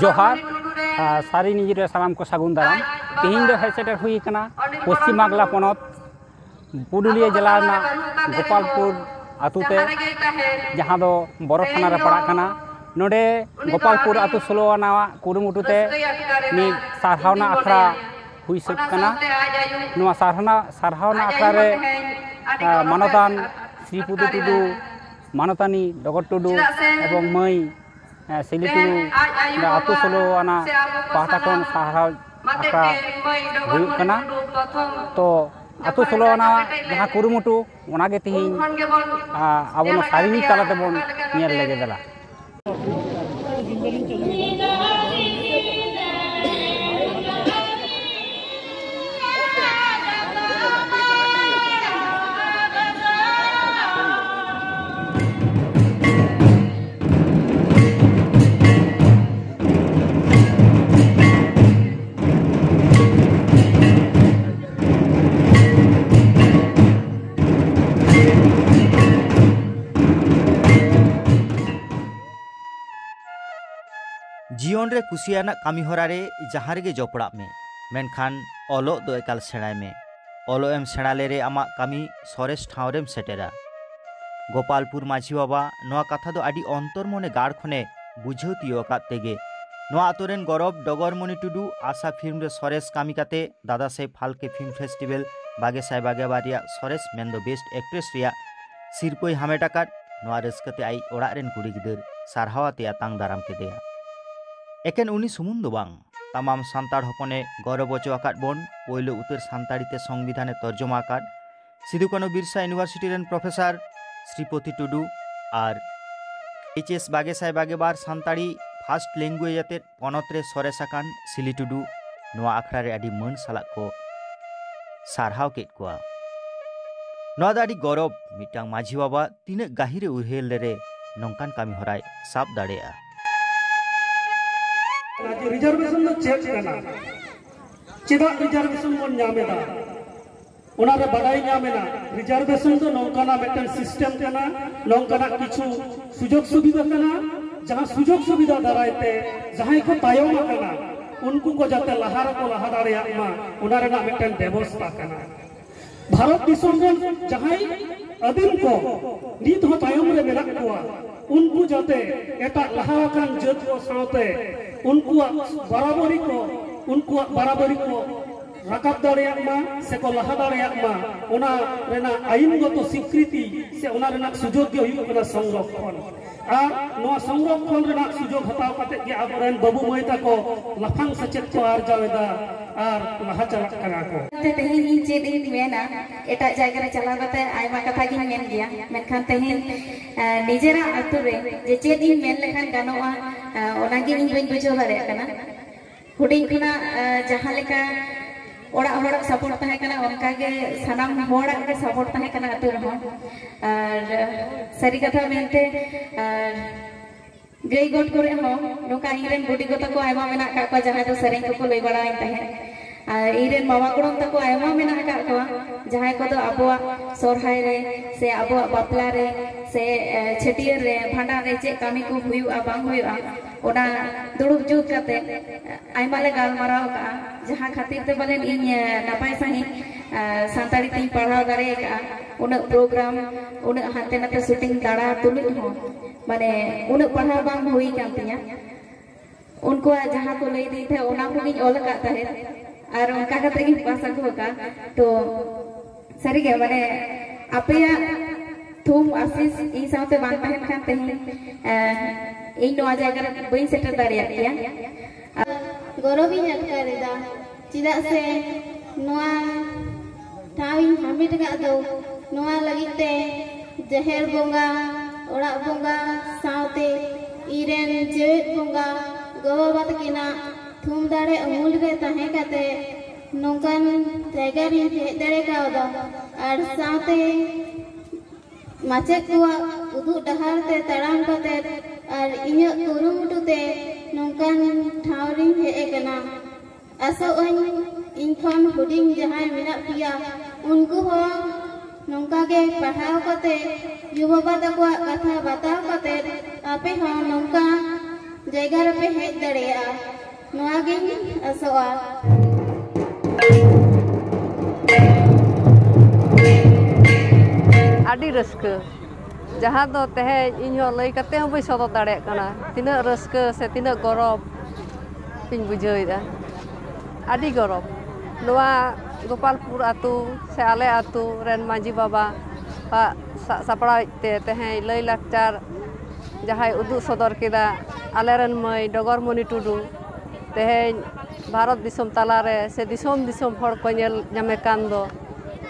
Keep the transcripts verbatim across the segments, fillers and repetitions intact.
ᱡᱚᱦᱟᱨ᱾ ᱟᱨ ᱥᱟᱹᱨᱤ ᱱᱤᱡᱮᱨ ᱥᱟᱱᱟᱢ ᱠᱚ ᱥᱟᱹᱜᱩᱱ ᱫᱟᱨᱟᱢ᱾ ᱛᱮᱦᱮᱧ ᱫᱚ ᱦᱮᱡ ᱥᱮᱴᱮᱨ ᱦᱩᱭ ᱟᱠᱟᱱᱟ ᱯᱚᱥᱪᱤᱢ ᱵᱟᱝᱞᱟ ᱯᱚᱱᱚᱛ ᱯᱩᱨᱩᱞᱤᱭᱟᱹ ᱡᱮᱞᱟ ᱨᱮᱱᱟᱜ ᱜᱳᱯᱟᱞᱯᱩᱨ ᱟᱛᱳ ᱛᱮ, ᱡᱟᱦᱟᱸ ᱫᱚ ᱵᱚᱨᱚ ᱛᱷᱟᱱᱟ ᱨᱮ ᱯᱟᱲᱟᱜ ᱠᱟᱱᱟ᱾ ᱱᱚᱰᱮ ᱜᱳᱯᱟᱞᱯᱩᱨ ᱟᱛᱳ ᱥᱳᱞᱳ ᱟᱱᱟᱣᱟᱜ ᱠᱩᱨᱩᱢᱩᱴᱩ ᱛᱮ ᱢᱤᱫ ᱥᱟᱨᱦᱟᱣᱱᱟ ᱟᱠᱷᱲᱟ ᱦᱩᱭ ᱥᱟᱹᱛ ᱠᱟᱱᱟ᱾ ᱱᱚᱣᱟ ᱥᱟᱨᱦᱟᱣᱱᱟ, ᱥᱟᱨᱦᱟᱣᱱᱟ ᱟᱠᱷᱲᱟ ᱨᱮ, ᱟᱸ, ᱢᱟᱱᱚᱛᱟᱱ ᱥᱨᱤᱯᱚᱫᱤ ᱴᱩᱰᱩ, ᱢᱟᱱᱚᱛᱟᱱᱤ ᱰᱚᱜᱚᱨ ᱴᱩᱰᱩ ᱮᱵᱚᱝ ᱢᱟᱹᱭ, ᱟᱸ, ᱥᱤᱞᱤ ᱴᱩᱰᱩ, ᱟᱛᱳ ᱥᱳᱞᱳ ᱟᱱᱟ ᱯᱟᱦᱴᱟ ᱠᱷᱚᱱ ᱥᱟᱨᱦᱟᱣ ᱟᱠᱷᱲᱟ ᱦᱩᱭᱩᱜ ᱠᱟᱱᱟ᱾ ᱛᱚ ᱟᱛᱳ ᱥᱳᱞᱳ ᱟᱱᱟ ᱡᱟᱦᱟᱸ ᱠᱩᱨᱩᱢᱩᱴᱩ, ᱚᱱᱟᱜᱮ ᱛᱮᱦᱮᱧ, ᱟᱸ, ᱟᱵᱚ ᱱᱚᱣᱟ ᱥᱟᱹᱨᱤ ᱛᱟᱞᱟ ᱛᱮᱵᱚᱱ ᱧᱮᱞ ᱞᱮᱜᱮ ᱫᱮᱞᱟ᱾ ᱡᱤᱭᱚᱱ ᱨᱮ ᱠᱩᱥᱤᱭᱟᱱᱟᱜ ᱠᱟᱹᱢᱤ ᱦᱚᱨᱟ ᱨᱮ ᱡᱟᱦᱟᱸ ᱨᱮᱜᱮ ᱡᱚᱯᱲᱟᱜ ᱢᱮ, ᱢᱮᱱᱠᱷᱟᱱ ᱚᱞᱚᱜ ᱫᱚ ᱮᱠᱟᱞ ᱥᱮᱬᱟᱭ ᱢᱮ᱾ ᱚᱞᱚᱜ ᱮᱢ ᱥᱮᱬᱟ ᱞᱮᱨᱮ ᱟᱢᱟᱜ ᱠᱟᱹᱢᱤ ᱥᱚᱨᱮᱥ ᱴᱷᱟᱶ ᱨᱮᱢ ᱥᱮᱴᱮᱨᱟ᱾ ᱜᱳᱯᱟᱞᱯᱩᱨ ᱢᱟᱹᱡᱷᱤ ᱵᱟᱵᱟ ᱱᱚᱣᱟ ᱠᱟᱛᱷᱟ ᱫᱚ ᱟᱹᱰᱤ ᱚᱱᱛᱚᱨ ᱢᱚᱱᱮ ᱜᱟᱲ ᱠᱷᱚᱱᱮ ᱵᱩᱡᱷᱟᱹᱣ ᱛᱤᱭᱳᱜ ᱟᱠᱟᱫ ᱛᱮᱜᱮ ᱱᱚᱣᱟ ᱟᱛᱳ ᱨᱮᱱ ᱜᱚᱨᱚᱵᱽ ᱰᱚᱜᱚᱨᱢᱚᱱᱤ ᱴᱩᱰᱩ ᱟᱥᱟ ᱯᱷᱤᱞᱢ ᱨᱮ ᱥᱚᱨᱮᱥ ᱠᱟᱹᱢᱤ ᱠᱟᱛᱮ ᱫᱟᱫᱟ ᱥᱟᱦᱮᱵᱽ ᱯᱷᱟᱞᱠᱮ ᱯᱷᱤᱞᱢ ᱯᱷᱮᱥᱴᱤᱵᱷᱮᱞ ᱵᱟᱜᱮ ᱥᱟᱭ ᱵᱟᱜᱮ ᱵᱟᱨ ᱨᱮᱭᱟᱜ ᱥᱚᱨᱮᱥ ᱢᱮᱱᱫᱚ ᱵᱮᱥᱴ ᱮᱠᱴᱨᱮᱥ ᱨᱮᱭᱟᱜ ᱥᱤᱨᱯᱟᱹᱭ ᱦᱟᱢᱮᱴ ᱟᱠᱟᱫ᱾ ᱱᱚᱣᱟ ᱨᱟᱹᱥᱠᱟᱹ ᱛᱮ ᱟᱡ ᱚᱲᱟᱜ ᱨᱮᱱ ᱠᱩᱲᱤ ᱜᱤᱫᱟᱹᱨ ᱥᱟᱨᱦᱟᱣ ᱟᱛᱮ ᱟᱛᱟᱝ ᱫᱟᱨᱟᱢ ᱠᱮᱫᱮᱭᱟ᱾ ᱮᱠᱮᱱ ᱩᱱᱤ ᱥᱩᱢᱩᱝ ᱫᱚ ᱵᱟᱝ, ᱛᱟᱢᱟᱢ ᱥᱟᱱᱛᱟᱲ ᱦᱚᱯᱚᱱᱮ ᱜᱚᱨᱚᱵᱽ ᱚᱪᱚ ᱟᱠᱟᱫ ᱵᱚᱱ ᱯᱳᱭᱞᱳ ᱩᱛᱟᱹᱨ ᱥᱟᱱᱛᱟᱲᱤ ᱛᱮ ᱥᱚᱝᱵᱤᱫᱷᱟᱱᱮ ᱛᱚᱨᱡᱚᱢᱟ ᱟᱠᱟᱫ ᱥᱤᱫᱩ ᱠᱟᱹᱱᱦᱩ ᱵᱤᱨᱥᱟ ᱤᱭᱩᱱᱤᱵᱷᱟᱨᱥᱤᱴᱤ ᱨᱮᱱ ᱯᱨᱚᱯᱷᱮᱥᱚᱨ ᱥᱨᱤᱯᱚᱛᱤ ᱴᱩᱰᱩ ᱟᱨ ᱮᱭᱤᱪ ᱮᱥ ᱵᱟᱜᱮ ᱥᱟᱭ ᱵᱟᱜᱮ ᱵᱟᱨ ᱥᱟᱱᱛᱟᱲᱤ ᱯᱷᱟᱥᱴ ᱞᱮᱝᱜᱩᱭᱮᱡᱽ ᱟᱛᱮᱫ ᱯᱚᱱᱚᱛ ᱨᱮ ᱥᱚᱨᱮᱥ ᱟᱠᱟᱱ ᱥᱤᱞᱤ ᱴᱩᱰᱩ ᱱᱚᱣᱟ ᱟᱠᱷᱲᱟ ᱨᱮ ᱟᱹᱰᱤ ᱢᱟᱹᱱ ᱥᱟᱞᱟᱜ ᱠᱚ ᱥᱟᱨᱦᱟᱣ ᱠᱮᱫ ᱠᱚᱣᱟ᱾ ᱱᱚᱣᱟ ᱫᱚ ᱟᱹᱰᱤ ᱜᱚᱨᱚᱵᱽ, ᱢᱤᱫᱴᱟᱝ ᱢᱟᱹᱡᱷᱤ ᱵᱟᱵᱟ ᱛᱤᱱᱟᱹᱜ ᱜᱟᱹᱦᱤᱨ ᱮ ᱩᱭᱦᱟᱹᱨ ᱞᱮᱨᱮ ᱱᱚᱝᱠᱟᱱ ᱠᱟᱹᱢᱤ ᱦᱚᱨᱟᱭ ᱥᱟᱵ ᱫᱟᱲᱮᱭᱟᱜᱼᱟ᱾ ᱨᱤᱡᱟᱨᱵᱷᱮᱥᱚᱱ ᱫᱚ ᱪᱮᱫ ᱠᱟᱱᱟ? ᱪᱮᱫᱟᱜ ᱨᱤᱡᱟᱨᱵᱷᱮᱥᱚᱱ ᱵᱚᱱ ᱧᱟᱢ ᱮᱫᱟ? ᱚᱱᱟᱨᱮ ᱵᱟᱰᱟᱭ ᱧᱟᱢ ᱮᱱᱟ, ᱨᱤᱡᱟᱨᱵᱷᱮᱥᱚᱱ ᱫᱚ ᱱᱚᱝᱠᱟᱱᱟᱜ ᱢᱤᱫᱴᱟᱝ ᱥᱤᱥᱴᱮᱢ ᱠᱟᱱᱟ, ᱱᱚᱝᱠᱟᱱᱟᱜ ᱠᱤᱪᱷᱩ ᱥᱩᱡᱳᱜᱽ ᱥᱩᱵᱤᱫᱷᱟ ᱠᱟᱱᱟ, ᱡᱟᱦᱟᱸ ᱥᱩᱡᱳᱜᱽ ᱥᱩᱵᱤᱫᱷᱟ ᱫᱟᱨᱟᱭ ᱛᱮ ᱡᱟᱦᱟᱸᱭ ᱠᱚ ᱛᱟᱭᱚᱢ ᱟᱠᱟᱱᱟ, ᱩᱱᱠᱩ ᱠᱚ ᱡᱟᱛᱮ ᱞᱟᱦᱟ ᱨᱮᱠᱚ ᱞᱟᱦᱟ ᱫᱟᱲᱮᱭᱟᱜ ᱢᱟ, ᱚᱱᱟ ᱨᱮᱱᱟᱜ ᱢᱤᱫᱴᱮᱱ ᱵᱮᱵᱚᱥᱛᱟ ᱠᱟᱱᱟ᱾ ᱵᱷᱟᱨᱚᱛ ᱫᱤᱥᱚᱢ ᱨᱮᱱ ᱡᱟᱦᱟᱸᱭ ᱟᱹᱫᱤᱢ ᱠᱚ ᱱᱤᱛ ᱦᱚᱸ ᱛᱟᱭᱚᱢ ᱨᱮ ᱢᱮᱱᱟᱜ ᱠᱚᱣᱟ, ᱩᱱᱠᱩ ᱡᱟᱛᱮ ᱮᱴᱟᱜ ᱞᱟᱦᱟ ᱟᱠᱟᱱ ᱡᱟᱹᱛ ᱠᱚ ᱥᱟᱶᱛᱮ ᱩᱱᱠᱩᱣᱟᱜ ᱵᱟᱨᱟᱵᱟᱹᱨᱤ ᱠᱚ, ᱩᱱᱠᱩᱣᱟᱜ ᱵᱟᱨᱟᱵᱟᱹᱨᱤ ᱠᱚ ᱨᱟᱠᱟᱵ ᱫᱟᱲᱮᱭᱟᱜ ᱢᱟ ᱥᱮᱠᱚ ᱞᱟᱦᱟ ᱫᱟᱲᱮᱭᱟᱜ ᱢᱟ, ᱚᱱᱟ ᱨᱮᱱᱟᱜ ᱟᱭᱤᱱᱜᱚᱛᱚ ᱥᱤᱠᱨᱤᱛᱤ ᱥᱮ ᱚᱱᱟ ᱨᱮᱱᱟᱜ ᱥᱩᱡᱳᱜᱽ ᱜᱮ ᱦᱩᱭᱩᱜ ᱠᱟᱱᱟ ᱥᱚᱝᱨᱚᱠᱷᱚᱱ᱾ ᱟᱨ ᱱᱚᱣᱟ ᱥᱚᱝᱨᱚᱠᱷᱚᱱ ᱨᱮᱱᱟᱜ ᱥᱩᱡᱳᱜᱽ ᱦᱟᱛᱟᱣ ᱠᱟᱛᱮ ᱜᱮ ᱟᱵᱚᱨᱮᱱ ᱵᱟᱹᱵᱩ ᱢᱟᱹᱭ ᱛᱟᱠᱚ ᱞᱟᱯᱷᱟᱝ ᱥᱮᱪᱮᱫ ᱠᱚ ᱟᱨᱡᱟᱣ ᱮᱫᱟ ᱟᱨ ᱞᱟᱦᱟ ᱪᱟᱞᱟᱜ ᱠᱟᱱᱟ ᱠᱚ᱾ ᱛᱮ ᱛᱮᱦᱮᱧ ᱤᱧ ᱪᱮᱫ ᱤᱧ ᱢᱮᱱᱟ, ᱮᱴᱟᱜ ᱡᱟᱭᱜᱟ ᱨᱮ ᱪᱟᱞᱟᱣ ᱠᱟᱛᱮ ᱟᱭᱢᱟ ᱠᱟᱛᱷᱟ ᱜᱤᱧ ᱢᱮᱱ ᱜᱮᱭᱟ, ᱢᱮᱱᱠᱷᱟᱱ ᱛᱮᱦᱮᱧ ᱱᱤᱡᱮᱨᱟᱜ ᱟᱹᱛᱩ ᱨᱮ ᱡᱮ ᱪᱮᱫ ᱤᱧ ᱢᱮᱱ ᱞᱮᱠᱷᱟᱱ ᱜᱟᱱᱚᱜᱼᱟ, ᱚᱱᱟᱜᱮ ᱤᱧ ᱵᱟᱹᱧ ᱵᱩᱡᱷᱟᱹᱣ ᱫᱟᱲᱮᱭᱟᱜ ᱠᱟᱱᱟ᱾ ᱦᱩᱰᱤᱧ ᱠᱷᱚᱱᱟᱜ ᱡᱟᱦᱟᱸ ᱞᱮᱠᱟ ᱚᱲᱟᱜ ᱦᱚᱲᱟᱜ ᱥᱟᱯᱳᱨᱴ ᱛᱟᱦᱮᱸ ᱠᱟᱱᱟ, ᱚᱱᱠᱟᱜᱮ ᱥᱟᱱᱟᱢ ᱦᱚᱲᱟᱜ ᱜᱮ ᱥᱟᱯᱳᱨᱴ ᱛᱟᱦᱮᱸ ᱠᱟᱱᱟ ᱟᱹᱛᱩ ᱨᱮᱦᱚᱸ᱾ ᱟᱨ ᱥᱟᱹᱨᱤ ᱠᱟᱛᱷᱟ ᱢᱮᱱᱛᱮ, ᱟᱨ ᱜᱟᱹᱭ ᱜᱚᱴ ᱠᱚᱨᱮ ᱦᱚᱸ ᱱᱚᱝᱠᱟ ᱤᱧᱨᱮᱱ ᱵᱩᱰᱤ ᱜᱚ ᱛᱟᱠᱚ ᱟᱭᱢᱟ ᱢᱮᱱᱟᱜ ᱟᱠᱟᱫ ᱠᱚᱣᱟ, ᱡᱟᱦᱟᱸᱭ ᱫᱚ ᱥᱮᱨᱮᱧ ᱠᱚᱠᱚ ᱞᱟᱹᱭ ᱵᱟᱲᱟᱣᱟᱹᱧ ᱛᱟᱦᱮᱸᱫ᱾ ᱟᱨ ᱤᱧᱨᱮᱱ ᱢᱟᱢᱟ ᱜᱚᱲᱚᱢ ᱛᱟᱠᱚ ᱟᱭᱢᱟ ᱢᱮᱱᱟᱜ ᱟᱠᱟᱫ ᱠᱚᱣᱟ, ᱡᱟᱦᱟᱸᱭ ᱠᱚᱫᱚ ᱟᱵᱚᱣᱟᱜ ᱥᱚᱨᱦᱟᱭ ᱨᱮ ᱥᱮ ᱟᱵᱚᱣᱟᱜ ᱵᱟᱯᱞᱟ ᱨᱮ ᱥᱮ ᱪᱷᱟᱹᱴᱭᱟᱹᱨ ᱨᱮ, ᱵᱷᱟᱸᱰᱟᱱ ᱨᱮ ᱪᱮᱫ ᱠᱟᱹᱢᱤ ᱠᱚ ᱦᱩᱭᱩᱜᱼᱟ ᱵᱟᱝ ᱦᱩᱭᱩᱜᱼᱟ, ᱚᱱᱟ ᱫᱩᱲᱩᱵ ᱡᱩᱛ ᱠᱟᱛᱮ ᱟᱭᱢᱟ ᱞᱮ ᱜᱟᱞᱢᱟᱨᱟᱣ ᱟᱠᱟᱫᱼᱟ, ᱡᱟᱦᱟᱸ ᱠᱷᱟᱹᱛᱤᱨ ᱛᱮ ᱯᱟᱞᱮᱱ ᱤᱧ ᱱᱟᱯᱟᱭ ᱥᱟᱺᱦᱤᱡ ᱥᱟᱱᱛᱟᱲᱤ ᱛᱤᱧ ᱯᱟᱲᱦᱟᱣ ᱫᱟᱲᱮ ᱟᱠᱟᱫᱼᱟ᱾ ᱩᱱᱟᱹᱜ ᱯᱨᱳᱜᱨᱟᱢ, ᱩᱱᱟᱹᱜ ᱦᱟᱱᱛᱮ ᱱᱟᱛᱮ ᱥᱩᱴᱤᱝ ᱫᱟᱬᱟ ᱛᱩᱞᱩᱡ ᱦᱚᱸ ᱢᱟᱱᱮ ᱩᱱᱟᱹᱜ ᱯᱟᱲᱦᱟᱣ ᱵᱟᱝ ᱦᱩᱭ ᱠᱟᱱ ᱛᱤᱧᱟ᱾ ᱩᱱᱠᱩᱣᱟᱜ ᱡᱟᱦᱟᱸ ᱠᱚ ᱞᱟᱹᱭ ᱤᱫᱤᱭᱮᱫ ᱛᱟᱦᱮᱸᱫ, ᱚᱱᱟ ᱠᱚᱜᱤᱧ ᱚᱞ ᱟᱠᱟᱫ ᱛᱟᱦᱮᱸᱫ ᱟᱨ ᱚᱱᱠᱟ ᱠᱟᱛᱮ ᱜᱤᱧ ᱯᱟᱥ ᱟᱹᱜᱩ ᱟᱠᱟᱫᱼᱟ᱾ ᱛᱚ ᱥᱟᱹᱨᱤᱜᱮ ᱢᱟᱱᱮ ᱟᱯᱮᱭᱟᱜ ᱛᱷᱩᱢ ᱟᱥᱤᱥ ᱤᱧ ᱥᱟᱶᱛᱮ ᱵᱟᱝ ᱛᱟᱦᱮᱱ ᱠᱷᱟᱱ ᱛᱮᱦᱮᱧ ᱤᱧ ᱱᱚᱣᱟ ᱡᱟᱭᱜᱟ ᱨᱮ ᱵᱟᱹᱧ ᱥᱮᱴᱮᱨ ᱫᱟᱲᱮᱭᱟᱜ ᱠᱮᱭᱟ᱾ ᱜᱚᱨᱚᱵᱤᱧ ᱟᱴᱠᱟᱨ ᱮᱫᱟ, ᱪᱮᱫᱟᱜ ᱥᱮ ᱱᱚᱣᱟ ᱴᱷᱟᱶ ᱤᱧ ᱦᱟᱢᱮᱴ ᱟᱠᱟᱫ ᱫᱚ ᱱᱚᱣᱟ ᱞᱟᱹᱜᱤᱫ ᱛᱮ ᱡᱟᱦᱮᱨ ᱵᱚᱸᱜᱟ, ᱚᱲᱟᱜ ᱵᱚᱸᱜᱟ ᱥᱟᱶᱛᱮ ᱤᱧᱨᱮᱱ ᱡᱮᱣᱮᱫ ᱵᱚᱸᱜᱟ ᱜᱚ ᱵᱟᱵᱟ ᱛᱟᱹᱠᱤᱱᱟᱜ ᱛᱷᱩᱢ ᱫᱟᱲᱮ ᱩᱢᱩᱞ ᱨᱮ ᱛᱟᱦᱮᱸ ᱠᱟᱛᱮ ᱱᱚᱝᱠᱟᱱ ᱡᱟᱭᱜᱟ ᱨᱤᱧ ᱦᱮᱡ ᱫᱟᱲᱮ ᱠᱟᱣᱫᱟ᱾ ᱟᱨ ᱥᱟᱶᱛᱮ ᱢᱟᱪᱮᱫ ᱠᱚᱣᱟᱜ ᱩᱫᱩᱜ ᱰᱟᱦᱟᱨ ᱛᱮ ᱛᱟᱲᱟᱢ ᱠᱟᱛᱮ ᱟᱨ ᱤᱧᱟᱹᱜ ᱠᱩᱨᱩᱢᱩᱴᱩ ᱛᱮ ᱱᱚᱝᱠᱟᱱ ᱴᱷᱟᱶ ᱨᱤᱧ ᱦᱮᱡ ᱟᱠᱟᱱᱟ᱾ ᱟᱥᱚᱜ ᱟᱹᱧ ᱤᱧ ᱠᱷᱚᱱ ᱦᱩᱰᱤᱧ ᱡᱟᱦᱟᱸᱭ ᱢᱮᱱᱟᱜ ᱯᱮᱭᱟ, ᱩᱱᱠᱩ ᱦᱚᱸ ᱱᱚᱝᱠᱟ ᱜᱮ ᱯᱟᱲᱦᱟᱣ ᱠᱟᱛᱮ, ᱭᱩ ᱵᱟᱵᱟ ᱛᱟᱠᱚᱣᱟᱜ ᱠᱟᱛᱷᱟ ᱵᱟᱛᱟᱣ ᱠᱟᱛᱮ, ᱟᱯᱮ ᱦᱚᱸ ᱱᱚᱝᱠᱟ ᱡᱟᱭᱜᱟ ᱨᱮᱯᱮ ᱦᱮᱡ ᱫᱟᱲᱮᱭᱟᱜᱼᱟ, ᱱᱚᱣᱟ ᱜᱤᱧ ᱟᱥᱚᱜᱼᱟ᱾ ᱟᱹᱰᱤ ᱨᱟᱹᱥᱠᱟᱹ, ᱡᱟᱦᱟᱸ ᱫᱚ ᱛᱮᱦᱮᱧ ᱤᱧ ᱦᱚᱸ ᱞᱟᱹᱭ ᱠᱟᱛᱮ ᱦᱚᱸ ᱵᱟᱹᱧ ᱥᱚᱫᱚᱨ ᱫᱟᱲᱮᱭᱟᱜ ᱠᱟᱱᱟ, ᱛᱤᱱᱟᱹᱜ ᱨᱟᱹᱥᱠᱟᱹ ᱥᱮ ᱛᱤᱱᱟᱹᱜ ᱜᱚᱨᱚᱵᱽ ᱤᱧ ᱵᱩᱡᱷᱟᱹᱣᱮᱫᱟ᱾ ᱟᱹᱰᱤ ᱜᱚᱨᱚᱵᱽ᱾ ᱱᱚᱣᱟ ᱜᱳᱯᱟᱞᱯᱩᱨ ᱟᱹᱛᱩ ᱥᱮ ᱟᱞᱮ ᱟᱹᱛᱩ ᱨᱮᱱ ᱢᱟᱹᱡᱷᱤ ᱵᱟᱵᱟ ᱟᱜ ᱥᱟ- ᱥᱟᱯᱲᱟᱣᱤᱡ ᱛᱮ ᱛᱮᱦᱮᱧ ᱞᱟᱹᱭ ᱞᱟᱠᱪᱟᱨ ᱡᱟᱦᱟᱸᱭ ᱩᱫᱩᱜ ᱥᱚᱫᱚᱨ ᱠᱮᱫᱟ, ᱟᱞᱮᱨᱮᱱ ᱢᱟᱹᱭ ᱰᱚᱜᱚᱨᱢᱚᱱᱤ ᱴᱩᱰᱩ, ᱛᱮᱦᱮᱧ ᱵᱷᱟᱨᱚᱛ ᱫᱤᱥᱚᱢ ᱛᱟᱞᱟᱨᱮ ᱥᱮ ᱫᱤᱥᱚᱢ ᱫᱤᱥᱚᱢ ᱦᱚᱲ ᱠᱚ ᱧᱮᱞ ᱧᱟᱢᱮ ᱠᱟᱱ ᱫᱚ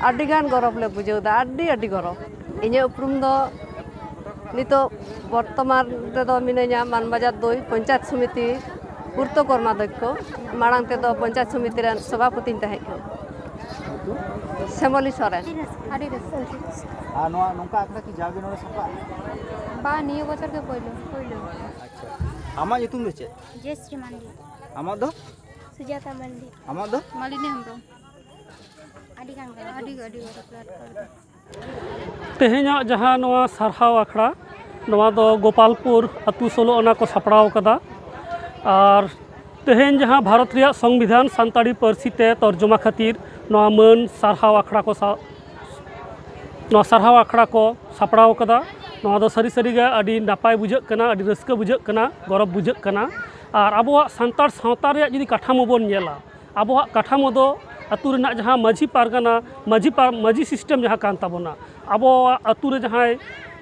ᱟᱹᱰᱤᱜᱟᱱ ᱜᱚᱨᱚᱵᱽ ᱞᱮ ᱵᱩᱡᱷᱟᱹᱣᱫᱟ, ᱟᱹᱰᱤ ᱟᱹᱰᱤ ᱜᱚᱨᱚᱵᱽ᱾ ᱤᱧᱟᱹᱜ ᱩᱯᱨᱩᱢ ᱫᱚ ᱱᱤᱛᱚᱜ ᱵᱚᱨᱛᱚᱢᱟᱱ ᱨᱮᱫᱚ ᱢᱤᱱᱟᱹᱧᱟ ᱢᱟᱱᱵᱟᱡᱟᱨ ᱫᱩᱭ ᱯᱚᱧᱪᱟᱭᱮᱛ ᱥᱚᱢᱤᱛᱤ ᱯᱩᱨᱛᱚ ᱠᱚᱨᱢᱟᱫᱷᱚᱠᱠᱷᱚ, ᱢᱟᱲᱟᱝ ᱛᱮᱫᱚ ᱯᱚᱧᱪᱟᱭᱮᱛ ᱥᱚᱢᱤᱛᱤ ᱨᱮᱱ ᱥᱚᱵᱷᱟᱯᱚᱛᱤᱧ ᱛᱟᱦᱮᱸ ᱠᱟᱱᱟ᱾ ᱥᱮᱢᱚᱞᱤ ᱥᱚᱨᱮᱱ᱾ ᱟᱹᱰᱤ ᱨᱟᱹᱥᱠᱟᱹ᱾ ᱟᱨ ᱱᱚᱣᱟ ᱱᱚᱝᱠᱟ ᱟᱠᱷᱲᱟ ᱠᱤ ᱡᱟᱣᱜᱮ ᱱᱚᱰᱮ ᱥᱟᱯᱲᱟᱜᱼᱟ? ᱵᱟ, ᱱᱤᱭᱟᱹ ᱵᱚᱪᱷᱚᱨ ᱜᱮ ᱯᱳᱭᱞᱳ᱾ ᱯᱳᱭᱞᱳ᱾ ᱟᱪᱪᱷᱟ, ᱟᱢᱟᱜ ᱧᱩᱛᱩᱢ ᱫᱚ ᱪᱮᱫ? ᱡᱚᱭᱥᱨᱤ ᱢᱟᱱᱰᱤ᱾ ᱟᱢᱟᱜ ᱫᱚ? ᱥᱩᱡᱟᱛᱟ ᱢᱟᱱᱰᱤ᱾ ᱟᱢᱟᱜ ᱫᱚ? ᱢᱟᱞᱤᱱᱤ ᱦᱮᱢᱵᱨᱚᱢ᱾ ᱟᱹᱰᱤ ᱜᱟᱱ ᱜᱮ᱾ ᱟᱹᱰᱤ ᱟᱹᱰᱤ ᱜᱚᱨᱚᱵᱽ ᱞᱮ ᱟᱴᱠᱟᱨ ᱮᱫᱟ᱾ ᱛᱮᱦᱮᱧᱟᱜ ᱡᱟᱦᱟᱸ ᱱᱚᱣᱟ ᱥᱟᱨᱦᱟᱣ ᱟᱠᱷᱲᱟ, ᱱᱚᱣᱟ ᱫᱚ ᱜᱳᱯᱟᱞᱯᱩᱨ ᱟᱹᱛᱩ ᱥᱳᱞᱳ ᱟᱱᱟ ᱠᱚ ᱥᱟᱯᱲᱟᱣ ᱟᱠᱟᱫᱟ᱾ ᱟᱨ ᱛᱮᱦᱮᱧ ᱡᱟᱦᱟᱸ ᱵᱷᱟᱨᱚᱛ ᱨᱮᱭᱟᱜ ᱥᱚᱝᱵᱤᱫᱷᱟᱱ ᱥᱟᱱᱛᱟᱲᱤ ᱯᱟᱹᱨᱥᱤ ᱛᱮ ᱛᱚᱨᱡᱚᱢᱟ ᱠᱷᱟᱹᱛᱤᱨ ᱱᱚᱣᱟ ᱢᱟᱹᱱ ᱥᱟᱨᱦᱟᱣ ᱟᱠᱷᱲᱟ ᱠᱚ ᱥᱟ- ᱱᱚᱣᱟ ᱥᱟᱨᱦᱟᱣ ᱟᱠᱷᱲᱟ ᱠᱚ ᱥᱟᱯᱲᱟᱣ ᱟᱠᱟᱫᱟ᱾ ᱱᱚᱣᱟ ᱫᱚ ᱥᱟᱹᱨᱤ ᱥᱟᱹᱨᱤᱜᱮ ᱟᱹᱰᱤ ᱱᱟᱯᱟᱭ ᱵᱩᱡᱷᱟᱹᱜ ᱠᱟᱱᱟ, ᱟᱹᱰᱤ ᱨᱟᱹᱥᱠᱟᱹ ᱵᱩᱡᱷᱟᱹᱜ ᱠᱟᱱᱟ, ᱜᱚᱨᱚᱵᱽ ᱵᱩᱡᱷᱟᱹᱜ ᱠᱟᱱᱟ᱾ ᱟᱨ ᱟᱵᱚᱣᱟᱜ ᱥᱟᱱᱛᱟᱲ ᱥᱟᱶᱛᱟ ᱨᱮᱭᱟᱜ ᱡᱩᱫᱤ ᱠᱟᱴᱷᱟᱢᱳ ᱵᱚᱱ ᱧᱮᱞᱟ, ᱟᱵᱚᱣᱟᱜ ᱠᱟᱴᱷᱟᱢᱳ ᱫᱚ ᱟᱹᱛᱩ ᱨᱮᱱᱟᱜ ᱡᱟᱦᱟᱸ ᱢᱟᱹᱡᱷᱤ ᱯᱟᱨᱜᱟᱱᱟ, ᱢᱟᱹᱡᱷᱤ ᱯᱟᱨ- ᱢᱟᱹᱡᱷᱤ ᱥᱤᱥᱴᱮᱢ ᱡᱟᱦᱟᱸ ᱠᱟᱱ ᱛᱟᱵᱚᱱᱟ, ᱟᱵᱚᱣᱟᱜ ᱟᱹᱛᱩ ᱨᱮ ᱡᱟᱦᱟᱸᱭ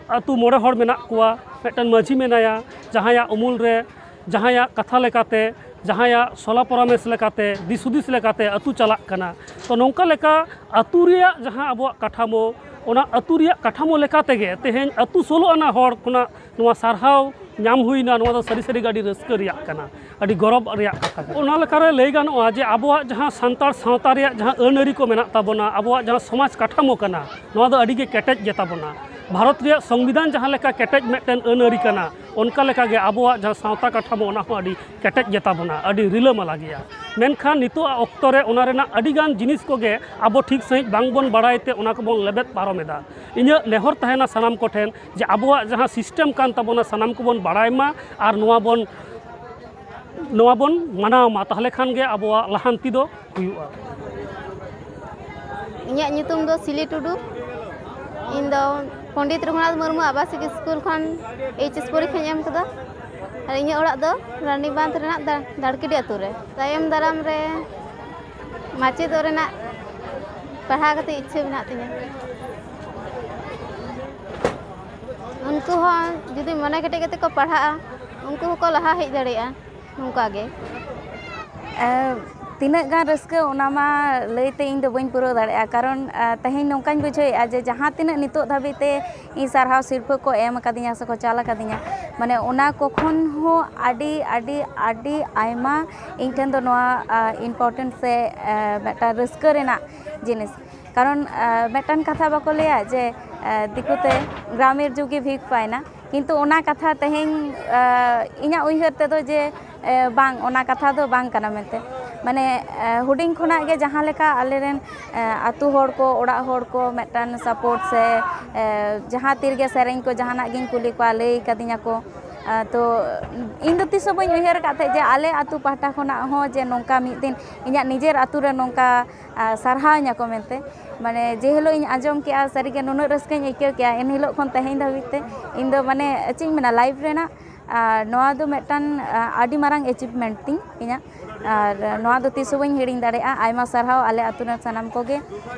ᱟᱹᱛᱩ ᱢᱚᱬᱮ ᱦᱚᱲ ᱢᱮᱱᱟᱜ ᱠᱚᱣᱟ, ᱢᱤᱫᱴᱟᱝ ᱢᱟᱹᱡᱷᱤ ᱢᱮᱱᱟᱭᱟ, ᱡᱟᱦᱟᱸᱭᱟᱜ ᱩᱢᱩᱞ ᱨᱮ, ᱡᱟᱦᱟᱸᱭᱟᱜ ᱠᱟᱛᱷᱟ ᱞᱮᱠᱟᱛᱮ, ᱡᱟᱦᱟᱸᱭᱟᱜ ᱥᱚᱞᱟ ᱯᱚᱨᱟᱢᱮᱥ ᱞᱮᱠᱟᱛᱮ, ᱫᱤᱥ ᱦᱩᱫᱤᱥ ᱞᱮᱠᱟᱛᱮ ᱟᱹᱛᱩ ᱪᱟᱞᱟᱜ ᱠᱟᱱᱟ᱾ ᱛᱚ ᱱᱚᱝᱠᱟ ᱞᱮᱠᱟ ᱟᱹᱛᱩ ᱨᱮᱭᱟᱜ ᱡᱟᱦᱟᱸ ᱟᱵᱚᱣᱟᱜ ᱠᱟᱴᱷᱟᱢᱳ, ᱚᱱᱟ ᱟᱹᱛᱩ ᱨᱮᱭᱟᱜ ᱠᱟᱴᱷᱟᱢᱳ ᱞᱮᱠᱟ ᱛᱮᱜᱮ ᱛᱮᱦᱮᱧ ᱟᱹᱛᱩ ᱥᱳᱞᱳ ᱟᱱᱟ ᱦᱚᱲ ᱠᱷᱚᱱᱟᱜ ᱱᱚᱣᱟ ᱥᱟᱨᱦᱟᱣ ᱧᱟᱢ ᱦᱩᱭᱱᱟ, ᱱᱚᱣᱟ ᱫᱚ ᱥᱟᱹᱨᱤ ᱥᱟᱹᱨᱤ ᱜᱮ ᱟᱹᱰᱤ ᱨᱟᱹᱥᱠᱟᱹ ᱨᱮᱭᱟᱜ ᱠᱟᱱᱟ, ᱟᱹᱰᱤ ᱜᱚᱨᱚᱵᱽ ᱨᱮᱭᱟᱜ ᱠᱟᱛᱷᱟ ᱠᱟᱱᱟ᱾ ᱚᱱᱟ ᱞᱮᱠᱟᱨᱮ ᱞᱟᱹᱭ ᱜᱟᱱᱚᱜᱼᱟ ᱡᱮ ᱟᱵᱚᱣᱟᱜ ᱡᱟᱦᱟᱸ ᱥᱟᱱᱛᱟᱲ ᱥᱟᱶᱛᱟ ᱨᱮᱭᱟᱜ ᱡᱟᱦᱟᱸ ᱟᱹᱱ ᱟᱹᱨᱤ ᱠᱚ ᱢᱮᱱᱟᱜ ᱛᱟᱵᱚᱱᱟ, ᱟᱵᱚᱣᱟᱜ ᱡᱟᱦᱟᱸ ᱥᱚᱢᱟᱡᱽ ᱠᱟᱴᱷᱟᱢᱳ ᱠᱟᱱᱟ, ᱱᱚᱣᱟ ᱫᱚ ᱟᱹᱰᱤ ᱜᱮ ᱠᱮᱴᱮᱡ ᱜᱮᱛᱟ ᱵᱚᱱᱟ᱾ ᱵᱷᱟᱨᱚᱛ ᱨᱮᱭᱟᱜ ᱥᱚᱝᱵᱤᱫᱷᱟᱱ ᱡᱟᱦᱟᱸ ᱞᱮᱠᱟ ᱠᱮᱴᱮᱡ ᱢᱤᱫᱴᱮᱱ ᱟᱹᱱ ᱟᱹᱨᱤ ᱠᱟᱱᱟ, ᱚᱱᱠᱟ ᱞᱮᱠᱟᱜᱮ ᱟᱵᱚᱣᱟᱜ ᱡᱟᱦᱟᱸ ᱥᱟᱶᱛᱟ ᱠᱟᱴᱷᱟᱢᱳ, ᱚᱱᱟ ᱦᱚᱸ ᱟᱹᱰᱤ ᱠᱮᱴᱮᱡ ᱜᱮᱛᱟ ᱵᱚᱱᱟ, ᱟᱹᱰᱤ ᱨᱤᱞᱟᱹᱢᱟᱞᱟ ᱜᱮᱭᱟ᱾ ᱢᱮᱱᱠᱷᱟᱱ ᱱᱤᱛᱚᱜᱟᱜ ᱚᱠᱛᱚ ᱨᱮ ᱚᱱᱟ ᱨᱮᱱᱟᱜ ᱟᱹᱰᱤᱜᱟᱱ ᱡᱤᱱᱤᱥ ᱠᱚᱜᱮ ᱟᱵᱚ ᱴᱷᱤᱠ ᱥᱟᱺᱦᱤᱡ ᱵᱟᱝᱵᱚᱱ ᱵᱟᱲᱟᱭ ᱛᱮ ᱚᱱᱟ ᱠᱚᱵᱚᱱ ᱞᱮᱵᱮᱫ ᱯᱟᱨᱚᱢ ᱮᱫᱟ᱾ ᱤᱧᱟᱹᱜ ᱱᱮᱦᱚᱨ ᱛᱟᱦᱮᱱᱟ ᱥᱟᱱᱟᱢ ᱠᱚᱴᱷᱮᱱ ᱡᱮ ᱟᱵᱚᱣᱟᱜ ᱡᱟᱦᱟᱸ system ᱠᱟᱱ ᱛᱟᱵᱚᱱᱟ, ᱥᱟᱱᱟᱢ ᱠᱚᱵᱚᱱ ᱵᱟᱲᱟᱭ ᱢᱟ ᱟᱨ ᱱᱚᱣᱟ ᱵᱚᱱ, ᱱᱚᱣᱟ ᱵᱚᱱ ᱢᱟᱱᱟᱣ ᱢᱟ, ᱛᱟᱦᱚᱞᱮ ᱠᱷᱟᱱ ᱜᱮ ᱟᱵᱚᱣᱟᱜ ᱞᱟᱦᱟᱱᱛᱤ ᱫᱚ ᱦᱩᱭᱩᱜᱼᱟ᱾ ᱤᱧᱟᱹᱜ ᱧᱩᱛᱩᱢ ᱫᱚ ᱥᱤᱞᱤ ᱴᱩᱰᱩ᱾ ᱤᱧ ᱫᱚ ᱯᱚᱱᱰᱤᱛ ᱨᱚᱜᱷᱩᱱᱟᱛᱷ ᱢᱩᱨᱢᱩ ᱟᱵᱟᱥᱤᱠ ᱥᱠᱩᱞ ᱠᱷᱚᱱ ᱮᱭᱤᱪ ᱮᱥ ᱯᱚᱨᱤᱠᱠᱷᱟᱧ ᱮᱢ ᱠᱟᱫᱟ᱾ ᱟᱨ ᱤᱧᱟᱹᱜ ᱚᱲᱟᱜ ᱫᱚ ᱨᱟᱱᱤᱵᱟᱸᱫᱷ ᱨᱮᱱᱟᱜ ᱫᱟ- ᱫᱟᱲᱠᱤᱰᱤ ᱟᱹᱛᱩ ᱨᱮ᱾ ᱛᱟᱭᱚᱢ ᱫᱟᱨᱟᱢ ᱨᱮ ᱢᱟᱪᱮᱫᱚᱜ ᱨᱮᱱᱟᱜ ᱯᱟᱲᱦᱟᱣ ᱠᱟᱛᱮ ᱤᱪᱪᱷᱟᱹ ᱢᱮᱱᱟᱜ ᱛᱤᱧᱟᱹ᱾ ᱩᱱᱠᱩ ᱦᱚᱸ ᱡᱩᱫᱤ ᱢᱚᱱᱮ ᱠᱮᱴᱮᱡ ᱠᱟᱛᱮ ᱠᱚ ᱯᱟᱲᱦᱟᱜᱼᱟ, ᱩᱱᱠᱩ ᱦᱚᱸᱠᱚ ᱞᱟᱦᱟ ᱦᱮᱡ ᱫᱟᱲᱮᱭᱟᱜᱼᱟ ᱱᱚᱝᱠᱟ ᱜᱮ᱾ ᱛᱤᱱᱟᱹᱜ ᱜᱟᱱ ᱨᱟᱹᱥᱠᱟᱹ, ᱚᱱᱟ ᱢᱟ ᱞᱟᱹᱭᱛᱮ ᱤᱧ ᱫᱚ ᱵᱟᱹᱧ ᱯᱩᱨᱟᱹᱣ ᱫᱟᱲᱮᱭᱟᱜᱼᱟ᱾ ᱠᱟᱨᱚᱱ ᱛᱮᱦᱮᱧ ᱱᱚᱝᱠᱟᱧ ᱵᱩᱡᱷᱟᱹᱣᱮᱫᱼᱟ ᱡᱮ ᱡᱟᱦᱟᱸ ᱛᱤᱱᱟᱹᱜ ᱱᱤᱛᱚᱜ ᱫᱷᱟᱹᱵᱤᱡ ᱛᱮ ᱤᱧ ᱥᱟᱨᱦᱟᱣ ᱥᱤᱨᱯᱷᱟᱹ ᱠᱚ ᱮᱢ ᱟᱠᱟᱫᱤᱧᱟ ᱥᱮᱠᱚ ᱪᱟᱞ ᱟᱠᱟᱫᱤᱧᱟ, ᱢᱟᱱᱮ ᱚᱱᱟ ᱠᱚ ᱠᱷᱚᱱ ᱦᱚᱸ ᱟᱹᱰᱤ ᱟᱹᱰᱤ ᱟᱹᱰᱤ ᱟᱭᱢᱟ ᱤᱧ ᱴᱷᱮᱱ ᱫᱚ ᱱᱚᱣᱟ important ᱥᱮ ᱢᱤᱫᱴᱟᱝ ᱨᱟᱹᱥᱠᱟᱹ ᱨᱮᱱᱟᱜ ᱡᱤᱱᱤᱥ᱾ ᱠᱟᱨᱚᱱ ᱢᱤᱫᱴᱟᱝ ᱠᱟᱛᱷᱟ ᱵᱟᱠᱚ ᱞᱟᱹᱭᱟ ᱡᱮ ᱫᱤᱠᱩᱛᱮ ᱜᱨᱟᱢᱮᱨ ᱡᱩᱜᱤ ᱵᱷᱤᱠ ᱯᱟᱭᱱᱟ, ᱠᱤᱱᱛᱩ ᱚᱱᱟ ᱠᱟᱛᱷᱟ ᱛᱮᱦᱮᱧ ᱤᱧᱟᱹᱜ ᱩᱭᱦᱟᱹᱨ ᱛᱮᱫᱚ ᱡᱮ ᱵᱟᱝ, ᱚᱱᱟ ᱠᱟᱛᱷᱟ ᱫᱚ ᱵᱟᱝ ᱠᱟᱱᱟ ᱢᱮᱱᱛᱮ᱾ ᱢᱟᱱᱮ ᱦᱩᱰᱤᱧ ᱠᱷᱚᱱᱟᱜ ᱜᱮ ᱡᱟᱦᱟᱸ ᱞᱮᱠᱟ ᱟᱞᱮᱨᱮᱱ ᱟᱛᱳ ᱦᱚᱲ ᱠᱚ, ᱚᱲᱟᱜ ᱦᱚᱲ ᱠᱚ ᱢᱤᱫᱴᱟᱝ support ᱥᱮ ᱡᱟᱦᱟᱸ ᱛᱤᱨᱮᱜᱮ ᱥᱮᱨᱮᱧ ᱠᱚ ᱡᱟᱦᱟᱱᱟᱜ ᱜᱤᱧ ᱠᱩᱞᱤ ᱠᱚᱣᱟ, ᱞᱟᱹᱭ ᱠᱟᱫᱤᱧᱟ ᱠᱚ᱾ ᱛᱚ ᱤᱧ ᱫᱚ ᱛᱤᱥ ᱦᱚᱸ ᱵᱟᱹᱧ ᱩᱭᱦᱟᱹᱨ ᱟᱠᱟᱫ ᱛᱟᱦᱮᱸᱫ ᱡᱮ ᱟᱞᱮ ᱟᱛᱳ ᱯᱟᱦᱴᱟ ᱠᱷᱚᱱᱟᱜ ᱦᱚᱸ ᱡᱮ ᱱᱚᱝᱠᱟ ᱢᱤᱫ ᱫᱤᱱ ᱤᱧᱟᱹᱜ ᱱᱤᱡᱮᱨ ᱟᱛᱳ ᱨᱮ ᱱᱚᱝᱠᱟ ᱥᱟᱨᱦᱟᱣᱤᱧᱟ ᱠᱚ ᱢᱮᱱᱛᱮ᱾ ᱢᱟᱱᱮ ᱡᱮ ᱦᱤᱞᱳᱜ ᱤᱧ ᱟᱸᱡᱚᱢ ᱠᱮᱜᱼᱟ, ᱥᱟᱹᱨᱤᱜᱮ ᱱᱩᱱᱟᱹᱜ ᱨᱟᱹᱥᱠᱟᱹᱧ ᱟᱹᱭᱠᱟᱹᱣ ᱠᱮᱜᱼᱟ, ᱮᱱ ᱦᱤᱞᱳᱜ ᱠᱷᱚᱱ ᱛᱮᱦᱮᱧ ᱫᱷᱟᱹᱵᱤᱡ ᱛᱮ ᱤᱧ ᱫᱚ ᱢᱟᱱᱮ ᱪᱮᱫ ᱤᱧ ᱢᱮᱱᱟ, life ᱨᱮᱱᱟᱜ ᱟᱨ ᱱᱚᱣᱟ ᱫᱚ ᱢᱤᱫᱴᱟᱝ ᱟᱹᱰᱤ ᱢᱟᱨᱟᱝ achievement ᱛᱤᱧ ᱤᱧᱟᱹᱜ᱾ ᱟᱨ ᱱᱚᱣᱟ ᱫᱚ ᱛᱤᱥ ᱦᱚᱸ ᱵᱟᱹᱧ ᱦᱤᱲᱤᱧ ᱫᱟᱲᱮᱭᱟᱜᱼᱟ᱾ ᱟᱭᱢᱟ ᱥᱟᱨᱦᱟᱣ ᱟᱞᱮ ᱟᱹᱛᱩ ᱨᱮᱱ ᱥᱟᱱᱟᱢ ᱠᱚᱜᱮ,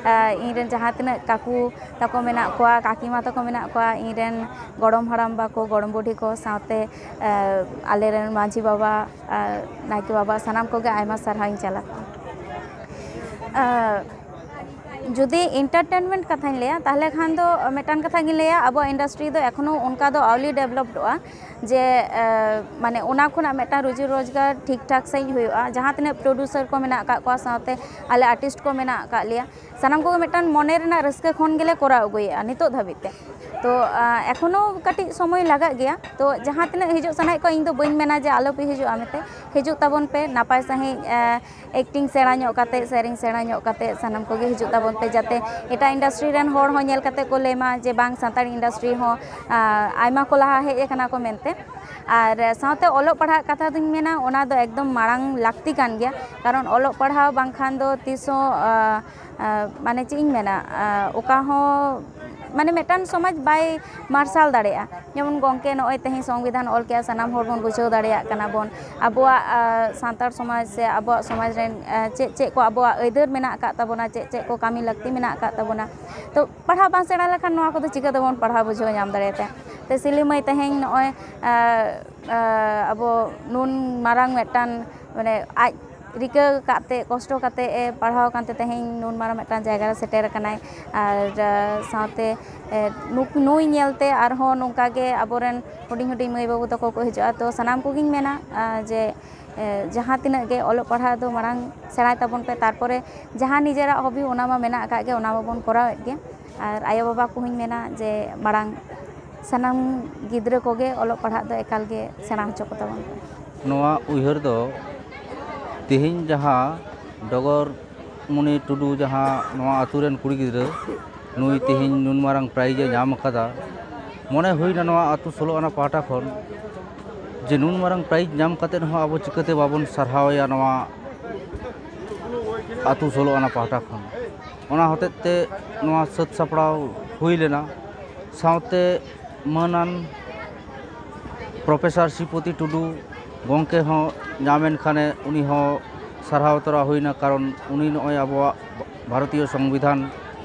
ᱤᱧ ᱨᱮᱱ ᱡᱟᱦᱟᱸ ᱛᱤᱱᱟᱹᱜ ᱠᱟᱠᱩ ᱛᱟᱠᱚ ᱢᱮᱱᱟᱜ ᱠᱚᱣᱟ, ᱠᱟᱹᱠᱤᱢᱟ ᱛᱟᱠᱚ ᱢᱮᱱᱟᱜ ᱠᱚᱣᱟ, ᱤᱧ ᱨᱮᱱ ᱜᱚᱲᱚᱢ ᱦᱟᱲᱟᱢ ᱵᱟ ᱠᱚ, ᱜᱚᱲᱚᱢ ᱵᱩᱰᱷᱤ ᱠᱚ, ᱥᱟᱶᱛᱮ ᱟᱞᱮ ᱨᱮᱱ ᱢᱟᱹᱡᱷᱤ ᱵᱟᱵᱟ, ᱱᱟᱭᱠᱮ ᱵᱟᱵᱟ, ᱥᱟᱱᱟᱢ ᱠᱚᱜᱮ ᱟᱭᱢᱟ ᱥᱟᱨᱦᱟᱣ ᱤᱧ ᱪᱟᱞ ᱟᱠᱚᱣᱟ᱾ ᱡᱩᱫᱤ ᱮᱱᱴᱟᱨᱴᱮᱱᱢᱮᱱᱴ ᱠᱟᱛᱷᱟᱧ ᱞᱟᱹᱭᱟ, ᱛᱟᱦᱚᱞᱮ ᱠᱷᱟᱱ ᱫᱚ ᱢᱤᱫᱴᱟᱝ ᱠᱟᱛᱷᱟ ᱜᱤᱧ ᱞᱟᱹᱭᱟ, ᱟᱵᱚᱣᱟᱜ ᱤᱱᱰᱟᱥᱴᱨᱤ ᱫᱚ ᱮᱠᱷᱚᱱᱳ ᱚᱱᱠᱟ ᱫᱚ ᱟᱹᱣᱞᱤ ᱰᱮᱵᱷᱞᱚᱯᱰᱚᱜᱼᱟ ᱡᱮ ᱢᱟᱱᱮ ᱚᱱᱟ ᱠᱷᱚᱱᱟᱜ ᱢᱤᱫᱴᱟᱝ ᱨᱩᱡᱤ ᱨᱳᱡᱽᱜᱟᱨ ᱴᱷᱤᱠ ᱴᱷᱟᱠ ᱥᱟᱺᱦᱤᱡ ᱦᱩᱭᱩᱜᱼᱟ᱾ ᱡᱟᱦᱟᱸ ᱛᱤᱱᱟᱹᱜ ᱯᱨᱚᱰᱩᱥᱟᱨ ᱠᱚ ᱢᱮᱱᱟᱜ ᱟᱠᱟᱫ ᱠᱚᱣᱟ, ᱥᱟᱶᱛᱮ ᱟᱞᱮ ᱟᱨᱴᱤᱥᱴ ᱠᱚ ᱢᱮᱱᱟᱜ ᱟᱠᱟᱫ ᱞᱮᱭᱟ, ᱥᱟᱱᱟᱢ ᱠᱚᱜᱮ ᱢᱤᱫᱴᱟᱝ ᱢᱚᱱᱮ ᱨᱮᱱᱟᱜ ᱨᱟᱹᱥᱠᱟᱹ ᱠᱷᱚᱱ ᱜᱮᱞᱮ ᱠᱚᱨᱟᱣ ᱟᱹᱜᱩᱭᱮᱫᱼᱟ ᱱᱤᱛᱚᱜ ᱫᱷᱟᱹᱵᱤᱡ ᱛᱮ᱾ ᱛᱚ ᱮᱠᱷᱚᱱᱳ ᱠᱟᱹᱴᱤᱡ ᱥᱚᱢᱚᱭ ᱞᱟᱜᱟᱜ ᱜᱮᱭᱟ᱾ ᱛᱚ ᱡᱟᱦᱟᱸ ᱛᱤᱱᱟᱹᱜ ᱦᱤᱡᱩᱜ ᱥᱟᱱᱟᱭᱮᱫ ᱠᱚᱣᱟ, ᱤᱧ ᱫᱚ ᱵᱟᱹᱧ ᱢᱮᱱᱟ ᱡᱮ ᱟᱞᱚᱯᱮ ᱦᱤᱡᱩᱜᱼᱟ ᱢᱮᱱᱛᱮ, ᱦᱤᱡᱩᱜ ᱛᱟᱵᱚᱱ ᱯᱮ, ᱱᱟᱯᱟᱭ ᱥᱟᱺᱦᱤᱡ ᱮᱠᱴᱤᱝ ᱥᱮᱬᱟ ᱧᱚᱜ ᱠᱟᱛᱮ, ᱥᱮᱨᱮᱧ ᱥᱮᱬᱟ ᱧᱚᱜ ᱠᱟᱛᱮ ᱥᱟᱱᱟᱢ ᱠᱚᱜᱮ ᱦᱤᱡᱩᱜ ᱛᱟᱵᱚᱱ ᱯᱮ, ᱡᱟᱛᱮ ᱮᱴᱟᱜ ᱤᱱᱰᱟᱥᱴᱨᱤ ᱨᱮᱱ ᱦᱚᱲ ᱦᱚᱸ ᱧᱮᱞ ᱠᱟᱛᱮ ᱠᱚ ᱞᱟᱹᱭ ᱢᱟ ᱡᱮ ᱵᱟᱝ, ᱥᱟᱱᱛᱟᱲᱤ ᱤᱱᱰᱟᱥᱴᱨᱤ ᱦᱚᱸ ᱟᱭᱢᱟ ᱠᱚ ᱞᱟᱦᱟ ᱦᱮᱡ ᱟᱠᱟᱱᱟ ᱠᱚ ᱢᱮᱱᱛᱮ᱾ ᱟᱨ ᱥᱟᱶᱛᱮ ᱚᱞᱚᱜ ᱯᱟᱲᱦᱟᱜ ᱠᱟᱛᱷᱟ ᱫᱚᱧ ᱢᱮᱱᱟ, ᱚᱱᱟ ᱫᱚ ᱮᱠᱫᱚᱢ ᱢᱟᱲᱟᱝ ᱞᱟᱹᱠᱛᱤ ᱠᱟᱱ ᱜᱮᱭᱟ, ᱠᱟᱨᱚᱱ ᱚᱞᱚᱜ ᱯᱟᱲᱦᱟᱣ ᱵᱟᱝᱠᱷᱟᱱ ᱫᱚ ᱛᱤᱥ ᱦᱚᱸ ᱢᱟᱱᱮ ᱪᱮᱫ ᱤᱧ ᱢᱮᱱᱟ, ᱚᱠᱟ ᱦᱚᱸ ᱢᱟᱱᱮ ᱢᱤᱫᱴᱟᱝ ᱥᱚᱢᱟᱡᱽ ᱵᱟᱭ ᱢᱟᱨᱥᱟᱞ ᱫᱟᱲᱮᱭᱟᱜᱼᱟ᱾ ᱡᱮᱢᱚᱱ ᱜᱚᱢᱠᱮ ᱱᱚᱜᱼᱚᱭ ᱛᱮᱦᱮᱧ ᱥᱚᱝᱵᱤᱫᱷᱟᱱ ᱚᱞ ᱠᱮᱜᱼᱟ, ᱥᱟᱱᱟᱢ ᱦᱚᱲ ᱵᱚᱱ ᱵᱩᱡᱷᱟᱹᱣ ᱫᱟᱲᱮᱭᱟᱜ ᱠᱟᱱᱟ ᱵᱚᱱ ᱟᱵᱚᱣᱟᱜ ᱥᱟᱱᱛᱟᱲ ᱥᱚᱢᱟᱡᱽ ᱥᱮ ᱟᱵᱚᱣᱟᱜ ᱥᱚᱢᱟᱡᱽ ᱨᱮᱱ ᱪᱮᱫ ᱪᱮᱫ ᱠᱚ ᱟᱵᱚᱣᱟᱜ ᱟᱹᱭᱫᱟᱹᱨ ᱢᱮᱱᱟᱜ ᱟᱠᱟᱫ ᱛᱟᱵᱚᱱᱟ, ᱪᱮᱫ ᱪᱮᱫ ᱠᱚ ᱠᱟᱹᱢᱤ ᱞᱟᱹᱠᱛᱤ ᱢᱮᱱᱟᱜ ᱟᱠᱟᱫ ᱛᱟᱵᱚᱱᱟ᱾ ᱛᱚ ᱯᱟᱲᱦᱟᱣ ᱵᱟᱝ ᱥᱮᱬᱟ ᱞᱮᱠᱷᱟᱱ ᱱᱚᱣᱟ ᱠᱚᱫᱚ ᱪᱤᱠᱟᱹ ᱛᱮᱵᱚᱱ ᱯᱟᱲᱦᱟᱣ ᱵᱩᱡᱷᱟᱹᱣ ᱧᱟᱢ ᱫᱟᱲᱮᱭᱟᱛᱟ? ᱛᱮ ᱥᱤᱞᱤ ᱢᱟᱹᱭ ᱛᱮᱦᱮᱧ ᱱᱚᱜᱼᱚᱭ ᱟᱵᱚ ᱱᱩᱱ ᱢᱟᱨᱟᱝ ᱢᱤᱫᱴᱟᱝ ᱢᱟᱱᱮ ᱟᱡ ᱨᱤᱠᱟᱹ ᱠᱟᱜ ᱛᱮ, ᱠᱚᱥᱴᱚ ᱠᱟᱛᱮ ᱮ ᱯᱟᱲᱦᱟᱣ ᱟᱠᱟᱱ ᱛᱮ ᱛᱮᱦᱮᱧ ᱱᱩᱱ ᱢᱟᱨᱟᱝ ᱢᱤᱫᱴᱟᱝ ᱡᱟᱭᱜᱟ ᱨᱮ ᱥᱮᱴᱮᱨ ᱟᱠᱟᱱᱟᱭ᱾ ᱟᱨ ᱥᱟᱶᱛᱮ ᱱᱩᱭ ᱧᱮᱞ ᱛᱮ ᱟᱨᱦᱚᱸ ᱱᱚᱝᱠᱟ ᱜᱮ ᱟᱵᱚᱨᱮᱱ ᱦᱩᱰᱤᱧ ᱦᱩᱰᱤᱧ ᱢᱟᱹᱭ ᱵᱟᱹᱵᱩ ᱛᱟᱠᱚ ᱠᱚ ᱦᱤᱡᱩᱜᱼᱟ᱾ ᱛᱚ ᱥᱟᱱᱟᱢ ᱠᱚᱜᱮᱧ ᱢᱮᱱᱟ ᱡᱮ ᱡᱟᱦᱟᱸ ᱛᱤᱱᱟᱹᱜ ᱜᱮ ᱚᱞᱚᱜ ᱯᱟᱲᱦᱟᱣ ᱫᱚ ᱢᱟᱲᱟᱝ ᱥᱮᱬᱟᱭ ᱛᱟᱵᱚᱱ ᱯᱮ, ᱛᱟᱨᱯᱚᱨᱮ ᱡᱟᱦᱟᱸ ᱱᱤᱡᱮᱨᱟᱜ ᱦᱚᱵᱤ ᱚᱱᱟ ᱢᱟ ᱢᱮᱱᱟᱜ ᱟᱠᱟᱫ ᱜᱮ, ᱚᱱᱟ ᱢᱟᱵᱚᱱ ᱠᱚᱨᱟᱣᱮᱫ ᱜᱮ᱾ ᱟᱨ ᱟᱭᱳᱼᱵᱟᱵᱟ ᱠᱚᱦᱚᱸᱧ ᱢᱮᱱᱟ ᱡᱮ ᱢᱟᱲᱟᱝ ᱥᱟᱱᱟᱢ ᱜᱤᱫᱽᱨᱟᱹ ᱠᱚᱜᱮ ᱚᱞᱚᱜ ᱯᱟᱲᱦᱟᱜ ᱫᱚ ᱮᱠᱟᱞ ᱜᱮ ᱥᱮᱬᱟ ᱦᱚᱪᱚ ᱠᱚᱛᱟ ᱵᱚᱱ ᱯᱮ᱾ ᱱᱚᱣᱟ ᱩᱭᱦᱟᱹᱨ ᱫᱚ ᱛᱮᱦᱮᱧ ᱡᱟᱦᱟᱸ ᱰᱚᱜᱚᱨ ᱢᱩᱱᱤ ᱴᱩᱰᱩ, ᱡᱟᱦᱟᱸ ᱱᱚᱣᱟ ᱟᱹᱛᱩ ᱨᱮᱱ ᱠᱩᱲᱤ ᱜᱤᱫᱽᱨᱟᱹ, ᱱᱩᱭ ᱛᱮᱦᱮᱧ ᱱᱩᱱ ᱢᱟᱨᱟᱝ ᱯᱨᱟᱭᱤᱡᱽ ᱮ ᱧᱟᱢ ᱟᱠᱟᱫᱟ᱾ ᱢᱚᱱᱮ ᱦᱩᱭᱱᱟ ᱱᱚᱣᱟ ᱟᱹᱛᱩ ᱥᱳᱞᱳ ᱟᱱᱟ ᱯᱟᱦᱴᱟ ᱠᱷᱚᱱ ᱡᱮ ᱱᱩᱱ ᱢᱟᱨᱟᱝ ᱯᱨᱟᱭᱤᱡᱽ ᱧᱟᱢ ᱠᱟᱛᱮᱫ ᱦᱚᱸ ᱟᱵᱚ ᱪᱤᱠᱟᱹᱛᱮ ᱵᱟᱵᱚᱱ ᱥᱟᱨᱦᱟᱣᱮᱭᱟ ᱱᱚᱣᱟ ᱟᱹᱛᱩ ᱥᱳᱞᱳ ᱟᱱᱟ ᱯᱟᱦᱴᱟ ᱠᱷᱚᱱ᱾ ᱚᱱᱟ ᱦᱚᱛᱮᱡ ᱛᱮ ᱱᱚᱣᱟ ᱥᱟᱹᱛ ᱥᱟᱯᱲᱟᱣ ᱦᱩᱭ ᱞᱮᱱᱟ᱾ ᱥᱟᱶᱛᱮ ᱢᱟᱹᱱᱟᱱ ᱯᱨᱚᱯᱷᱮᱥᱚᱨ ᱥᱨᱤᱯᱚᱛᱤ ᱴᱩᱰᱩ ᱜᱚᱢᱠᱮ ᱦᱚᱸ ᱧᱟᱢᱮᱱ ᱠᱷᱟᱱᱮ ᱩᱱᱤ ᱦᱚᱸ ᱥᱟᱨᱦᱟᱣ ᱛᱚᱨᱟ ᱦᱩᱭᱱᱟ, ᱠᱟᱨᱚᱱ ᱩᱱᱤ ᱱᱚᱜᱼᱚᱭ ᱟᱵᱚᱣᱟᱜ ᱵᱷᱟᱨᱚᱛᱤᱭᱚ ᱥᱚᱝᱵᱤᱫᱷᱟᱱ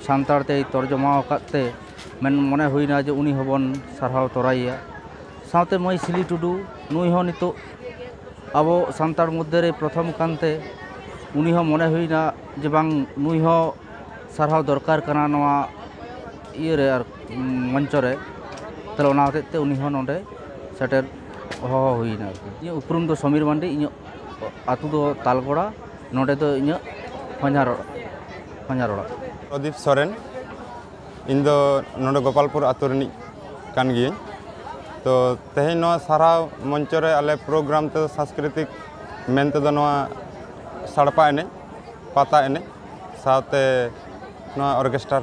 ᱥᱟᱱᱛᱟᱲ ᱛᱮᱭ ᱛᱚᱨᱡᱚᱢᱟ ᱟᱠᱟᱫ ᱛᱮ ᱢᱮᱱ ᱢᱚᱱᱮ ᱦᱩᱭᱱᱟ ᱡᱮ ᱩᱱᱤ ᱦᱚᱸᱵᱚᱱ ᱥᱟᱨᱦᱟᱣ ᱛᱚᱨᱟᱭᱮᱭᱟ᱾ ᱥᱟᱶᱛᱮ ᱢᱟᱹᱭ ᱥᱤᱞᱤ ᱴᱩᱰᱩ, ᱱᱩᱭ ᱦᱚᱸ ᱱᱤᱛᱚᱜ ᱟᱵᱚ ᱥᱟᱱᱛᱟᱲ ᱢᱚᱫᱽᱫᱷᱮ ᱨᱮ ᱯᱨᱚᱛᱷᱚᱢ ᱠᱟᱱᱛᱮ ᱩᱱᱤ ᱦᱚᱸ ᱢᱚᱱᱮ ᱦᱩᱭᱱᱟ ᱡᱮ ᱵᱟᱝ, ᱱᱩᱭ ᱦᱚᱸ ᱥᱟᱨᱦᱟᱣ ᱫᱚᱨᱠᱟᱨ ᱠᱟᱱᱟ ᱱᱚᱣᱟ ᱤᱭᱟᱹ ᱨᱮ ᱟᱨ ᱢᱚᱧᱪᱚ ᱨᱮ᱾ ᱛᱟᱦᱚᱞᱮ ᱚᱱᱟ ᱦᱚᱛᱮᱡ ᱛᱮ ᱩᱱᱤ ᱦᱚᱸ ᱱᱚᱰᱮ ᱥᱮᱴᱮᱨ ᱦᱚᱦᱚ ᱦᱩᱭᱱᱟ ᱟᱨᱠᱤ᱾ ᱤᱧᱟᱹᱜ ᱩᱯᱨᱩᱢ ᱫᱚ ᱥᱚᱢᱤᱨ ᱢᱟᱱᱰᱤ, ᱤᱧᱟᱹᱜ ᱟᱹᱛᱩ ᱫᱚ ᱛᱟᱞᱜᱚᱲᱟ, ᱱᱚᱰᱮ ᱫᱚ ᱤᱧᱟᱹᱜ ᱦᱚᱧᱦᱟᱨ ᱚᱲᱟᱜ, ᱦᱚᱧᱦᱟᱨ ᱚᱲᱟᱜ᱾ ᱯᱨᱚᱫᱤᱯ ᱥᱚᱨᱮᱱ, ᱤᱧ ᱫᱚ ᱱᱚᱰᱮ ᱜᱳᱯᱟᱞᱯᱩᱨ ᱟᱹᱛᱩ ᱨᱤᱱᱤᱡ ᱠᱟᱱ ᱜᱤᱭᱟᱹᱧ᱾ ᱛᱚ ᱛᱮᱦᱮᱧ ᱱᱚᱣᱟ ᱥᱟᱨᱦᱟᱣ ᱢᱚᱧᱪᱚ ᱨᱮ ᱟᱞᱮ ᱯᱨᱳᱜᱨᱟᱢ ᱛᱮᱫᱚ ᱥᱟᱝᱥᱠᱨᱤᱛᱤᱠ ᱢᱮᱱ ᱛᱮᱫᱚ ᱱᱚᱣᱟ ᱥᱟᱲᱯᱟ ᱮᱱᱮᱡ, ᱯᱟᱛᱟ ᱮᱱᱮᱡ, ᱥᱟᱶᱛᱮ ᱱᱚᱣᱟ ᱚᱨᱠᱮᱥᱴᱟᱨ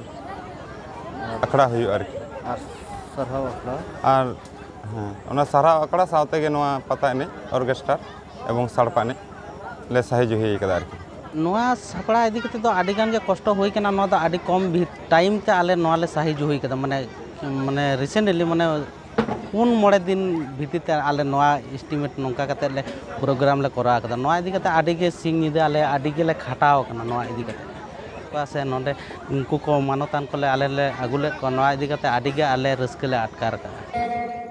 ᱟᱠᱷᱲᱟ ᱦᱩᱭᱩᱜᱼᱟ ᱟᱨᱠᱤ᱾ ᱟᱨ ᱥᱟᱨᱦᱟᱣ ᱟᱠᱷᱲᱟ? ᱟᱨ ᱦᱮᱸ, ᱚᱱᱟ ᱥᱟᱨᱦᱟᱣ ᱟᱠᱷᱲᱟ ᱥᱟᱶᱛᱮ ᱜᱮ ᱱᱚᱣᱟ ᱯᱟᱛᱟ ᱮᱱᱮᱡ, ᱚᱨᱠᱮᱥᱴᱟᱨ ᱮᱵᱚᱝ ᱥᱟᱲᱯᱟ ᱮᱱᱮᱡ ᱞᱮ ᱥᱟᱹᱦᱤ ᱡᱩᱦᱤ ᱠᱟᱫᱟ ᱟᱨᱠᱤ᱾ ᱱᱚᱣᱟ ᱥᱟᱯᱲᱟᱣ ᱤᱫᱤ ᱠᱟᱛᱮ ᱫᱚ ᱟᱹᱰᱤ ᱜᱟᱱ ᱜᱮ ᱠᱚᱥᱴᱚ ᱦᱩᱭ ᱠᱟᱱᱟ᱾ ᱱᱚᱣᱟ ᱫᱚ ᱟᱹᱰᱤ ᱠᱚᱢ ᱵᱷᱤ-, ᱴᱟᱭᱤᱢ ᱛᱮ ᱟᱞᱮ ᱱᱚᱣᱟ ᱞᱮ ᱥᱟᱹᱦᱤ ᱡᱩᱦᱤ ᱠᱟᱫᱟ, ᱢᱟᱱᱮ, ᱢᱟᱱᱮ ᱨᱤᱥᱮᱱᱴᱞᱤ, ᱢᱟᱱᱮ ᱯᱩᱱ ᱢᱚᱬᱮ ᱫᱤᱱ ᱵᱷᱤᱛᱤᱨ ᱛᱮ ᱟᱞᱮ ᱱᱚᱣᱟ ᱮᱥᱴᱤᱢᱮᱴ ᱱᱚᱝᱠᱟ ᱠᱟᱛᱮ ᱞᱮ ᱯᱨᱳᱜᱨᱟᱢ ᱞᱮ ᱠᱚᱨᱟᱣ ᱠᱟᱫᱟ᱾ ᱱᱚᱣᱟ ᱤᱫᱤ ᱠᱟᱛᱮ ᱟᱹᱰᱤ ᱜᱮ ᱥᱤᱧ ᱧᱤᱫᱟᱹ ᱟᱞᱮ ᱟᱹᱰᱤ ᱜᱮᱞᱮ ᱠᱷᱟᱴᱟᱣ ᱠᱟᱱᱟ ᱱᱚᱣᱟ ᱤᱫᱤ ᱠᱟᱛᱮ᱾ ᱚᱠᱟ ᱥᱮ ᱱᱚᱰᱮ ᱩᱱᱠᱩ ᱠᱚ ᱢᱟᱱᱚᱛᱟᱱ ᱠᱚᱞᱮ ᱟᱞᱮ ᱞᱮ ᱟᱹᱜᱩ ᱞᱮᱫ ᱠᱚᱣᱟ, ᱱᱚᱣᱟ ᱤᱫᱤ ᱠᱟᱛᱮ ᱟᱹᱰᱤ ᱜᱮ ᱟᱞᱮ ᱨᱟᱹᱥᱠᱟᱹ ᱞᱮ ᱟᱴᱠᱟᱨ ᱠᱟᱜᱼᱟ᱾